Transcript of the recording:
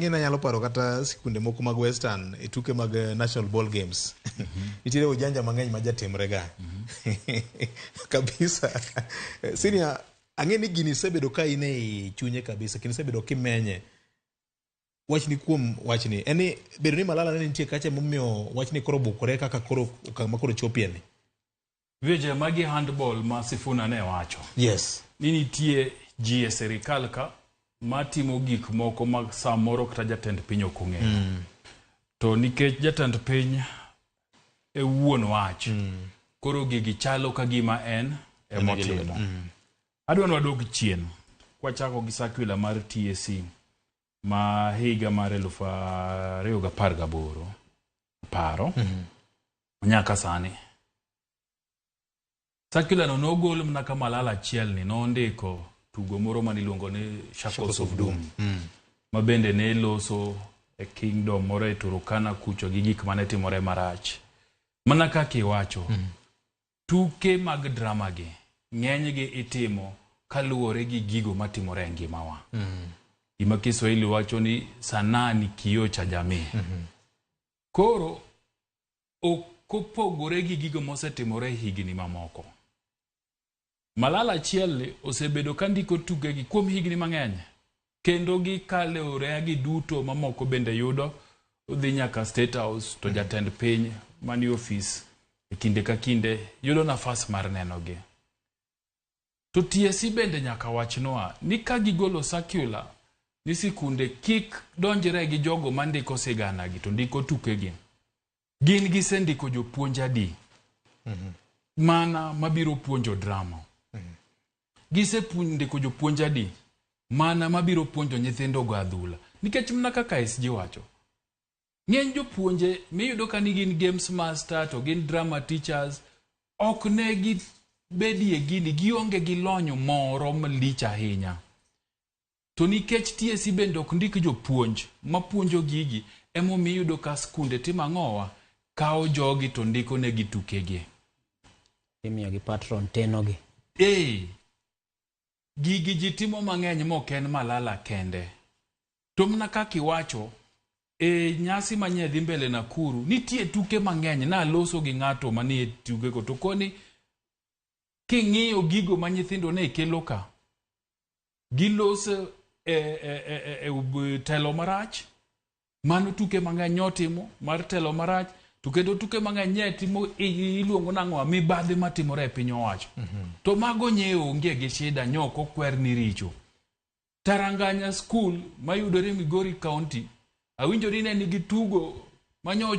Ing'e ni anyalo paro kata sikunde moko mag Western e tuke mag National Ball Games. Nitiere ujanja mang'eny ma jatimre ga. Kabisa. Senior, ang'e ni gini isebedo ka in ei chunye kabisa, kendo isebedo kimenye. Wachni kuom wachni, en ni bedo ni Malala ne nitie kacha emomiyo wachni koro obukore kaka koro okang' ma koro chopie ni. Vijay, magi handball ma Sifuna ne wacho. Yes. Ni nitie ji e sirikal ka matimo gik moko ma samoro kata jatend piny ok ong'eyo. To nikech jatend piny e wuon wach, koro gigi chalo ka gima en emotimo. Adwa ni wadog chien kwachako gi circular mar TSC ma higa mar 2018 paro nyaka sani. Circular no nogol mana ka Malala achiel ni nondiko tugo moro maniluongo ni Shackles of Doom ma bende ne loso e kingdom moro e Turkana kucho gi gik mane timore marach. Mana kaka iwacho, tuke mag drama gi ng'enygi itimo kaluwore gi gigo matimore e ngimawa. Gima Kiswahili wacho ni sanaa ni kioo cha jamii. Koro ok opogore gi gigo mosetimore e higni mamoko. Malala achiel osebedo ka ndiko tukegi kuom higni mang'eny kendo gikale oreagi duto mamoko bende yudo odhi nyaka State House to jatend piny manie ofis e kinde ka kinde yudo nafas mar nenogi. To TSC bende nyaka wachnwa ni ka gigolo circular ni sikunde kik donjre gi jogo mandiko sigana gi to ndiko tukegi. Gin gisendiko jopuonj adi? Mana mabiro puonjo drama. Gisendiko jopuonj adi? Mana mabiro puonjo nyithindo go adhula. Nikech mana kaka SG wacho, ng'eny jopuonje miyudo ka ni gin games master to gin drama teachers ok ne gibedie gini gionge gi lony moro malich ahinya. To nikech TSC bende ok ndik jopuonj mapuonjo gigi, emomiyo iyudo ka skunde timo ang'owa? Kawo jogi to ndiko negi tukegi. Imiyogi patron tenogi. Ee, gigi ji timo mang'eny mok en Malala kende. To mana kaka iwacho, e nyasi manye dhi mbele Nakuru, nitie tuke mang'eny naloso gi ng'ato manie tukego to koni king'iyo gigo ma nyithindo ne kelo ka, giloso e telo marach, mano tuke mang'eny nyotimo mar telo marach, to kendo tuke mang'eny nye timo iluongo nang'o mibadhi matimore e piny owacho. To mago nye onge gi shida nyok okwer ni richo. Taranganya School mayudore Migori County, awinjo ni ne nigi tugo manyo